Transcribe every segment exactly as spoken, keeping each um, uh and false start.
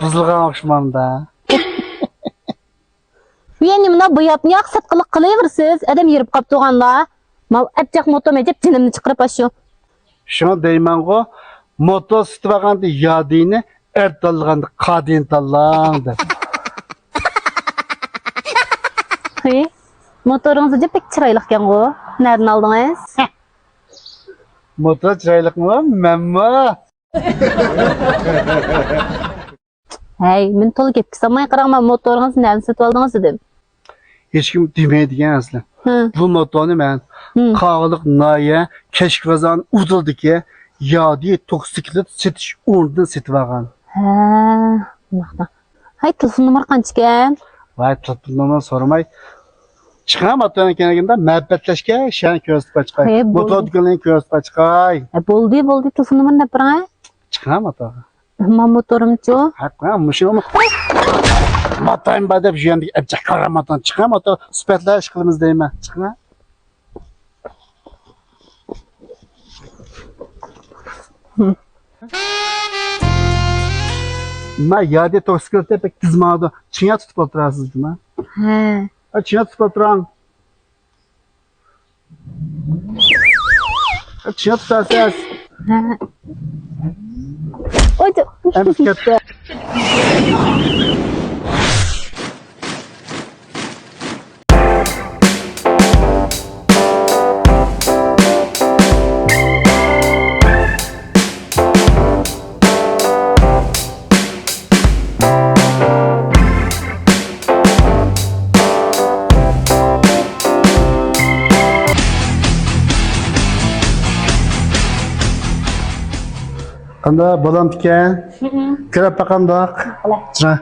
بۇزۇلغان ئوخشىمامدا. يەنە مۇنداق بوياپنى ياق ساتقىلىق قىلىۋېرىسىز، ئادەم ھېرىپ قاپتۇغانلا. ماۋۇ ئەبجەق موتوم ئەجەب جېنىمنى چىقىرىپ ئاشۇ. شۇڭا دەيمەنغۇ، موتور سېتىۋالغاندا يادىنى، ئەر تاللىغاندا قادىنى تاللاڭ دەپ. ھېي، موتورىڭىز ئەجەب بەك چىرايلىقكەنغۇ. نەدىن ئالدىڭىز؟ موتور چىرايلىقمۇ؟ مەنمۇ. ھەي، مېنى تولا گەپكە سالماي قاراڭ، مانا موتورىڭىزنى نەدىن سېتىۋالدىڭىز دېدىم. ھېچكىم دېمەيدىكەن ئەسلى. ھە. بۇ موتورنى مەن ھە. قاغىلىق ناھىيە كەچكى بازارنىڭ ئۇدۇلىدىكى يادى توكسىكلىت سېتىش ئورنىدىن سېتىۋالغان. ھە، ئۇنداقتا. ھەي، تېلېفون نومۇرى قانچىكەن؟ ۋاي، تېلېفون نومۇرىنى سورىماي. چىقىڭ، موتورنى كەلگەندە مەپەتلەشكە شەنى كۆرسىتىپ قاچقاي. ھە، بولدى. موتور دۇكىنىنى كۆرسىتىپ قاچقاي. ھە، بولدى، بولدى، تېلېفون نومۇرىنى دەپ بېرىڭ. چىقىڭ موتورغا. ما موتورۇمچۇ؟ ھەق، ھە، مۇشۇ ماتايىم بار دەپ يۈرگەندىكى ئەبجەق قارا ماتاڭ. چىقىڭ، موتور سۈپەتلەر ئىش قىلىمىز دەيمەن. چىقىڭ. ما يادى توكسىكلىتى بەك تېز ماڭىدۇ. چىڭ تۇتۇپ ئولتۇراسىز جۇما. ھە. ھە، چىڭ تۇتۇپ ئولتۇرۇڭ. چىڭ تۇتاسىز. ھە. ئوي، ئەمىسە كەتتى. قانداق، بولامدىكەن؟ ھىم. كىرىپ باقامدۇق؟ بولە. چىراي.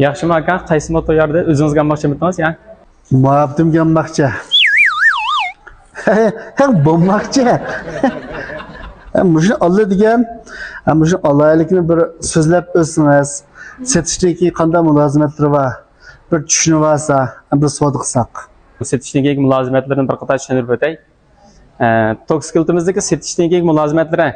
ياخشىمۇ ئاكا، قايسى موتور يارىدى؟ ئۆزىڭىزگە ئالماقچىمىدىڭىز يا؟ مۇھەببىتىمگە ئالماقچى. ھەق، بولماقچى. مۇشۇنى ئاللا دېگەن، مۇشۇنى ئالايلىكنى بىر سۆزلەپ ئۆتسىڭىز، سېتىشتىن كېيىن قانداق مۇلازىمەتلىرى بار؟ بىر چۈشىنىۋالسا، بىر سودا قىلساق. سېتىشتىن كېيىنكى مۇلازىمەتلىرىنى بىر قاتار چۈشەندۈرۈپ ئۆتەي. ئە، توكسىكلىتىمىزدىكى سېتىشتىن كېيىنكى مۇلازىمەتلىرى،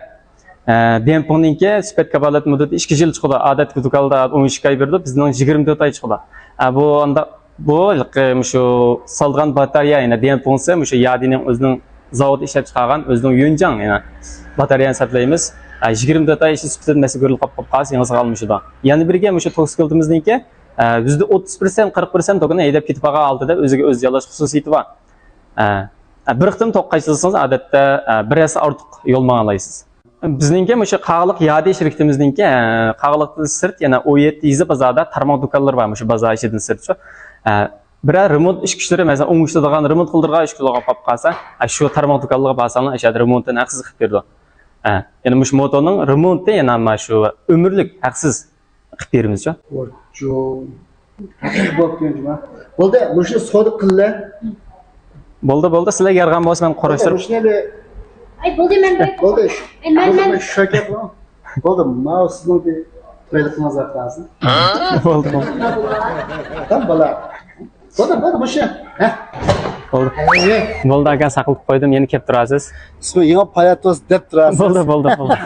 ئە، دېڭپۇڭنىڭكى سۈپەت كاپالەت مۇددىتى ئىككى يىل چىقىدۇ. ئادەتتىكى دۇكانلاردا ئون ئىككى ئاي بېرىدۇ، بىزنىڭ يىگىرمە تۆت ئاي چىقىدۇ. ئە، بۇ ئانداق، بۇ ھېلىقى مۇشۇ سالىدىغان باتارېيە، يەنى دېڭپۇڭسى مۇشۇ يادىنىڭ ئۆزىنىڭ زاۋۇتى ئىشلەپ چىقارغان، ئۆزىنىڭ يۈنجاڭ، يەنى باتارېيەنى سەپلەيمىز. ئە، يىگىرمە تۆت ئاي ئىشى سۈپىتىدىن مەسىلە كۆرۈلۈپ قاپ-، قاپ قالسا يېڭىسىغا ئالمىشىدۇ. يەنە بىرگە مۇشۇ توكسىكلىتىمىزنىڭكى، ئە، يۈزدە ئوتتۇز پىرسەنت، قىرىق پىرسەنت دۇكىنى ھەيدەپ كېتىپ قالغان ھالىتىدە ئۆزىگە ئۆزى يالاش خۇسۇسىيىتى بار. ئە، بىر قېتىم توك قاچىلىسىڭىز، ئادەتتە، ئە، بىر ھەسسە ئارتۇق يول ماڭالايسىز. بىزنىڭكى مۇشۇ قاغىلىق يادى شىركىتىمىزنىڭكى، ئە، قاغىلىقتىن سىرت يەنە ئون يەتتە يېزا بازاردا تارماق دۇكانلىرى بار، مۇشۇ بازار ئىچىدىن سىرت شۇ. ئە، بىرەر رېمونت ئىش كۈچلىرى، مەسىلەن، ئوڭشىتىدىغان، رېمونت قىلدۇرىدىغان ئىش كۈچلىرى قاپ قالسا، ئە، شۇ تارماق دۇكانلىرىغا بارساڭلار، ئەشەدە رېمونتىنى ھەقسىز قىلىپ بېرىدۇ. ئە، يەنە مۇشۇ موتورنىڭ رېمونتى يەنە مانا شۇ ئۆمۈرلۈك ھەقسىز قىلىپ بېرىمىز شۇ. بوپتۇ، جۇما. بولدى، مۇشۇنى سودا قىللا. بولدى، بولدى، سىلەرگە يارىغان بولسا مەن قۇراشتۇرۇپ. بولدى، مۇشۇنى بىر ئاي، بولدى، مەن بىر بولدى، شۇ، ئاي، مەن، بولدى، مەن. شۇ گەپ. بولدى، ماۋۇ سىزنىڭ بىر بېلىقىڭىز ۋەتاسىز. بولدى، بولدى. تام بالا. بولدى، بولدى، بوشا. ھە. بولدى. ھەي. بولدى، ئاكا، ساقلاپ قويدۇم، يەنە كەپ تۇرارسىز. ئىسمى يېڭى پاياتوس دەپ تۇرارسىز. بولدى، بولدى، بولدى.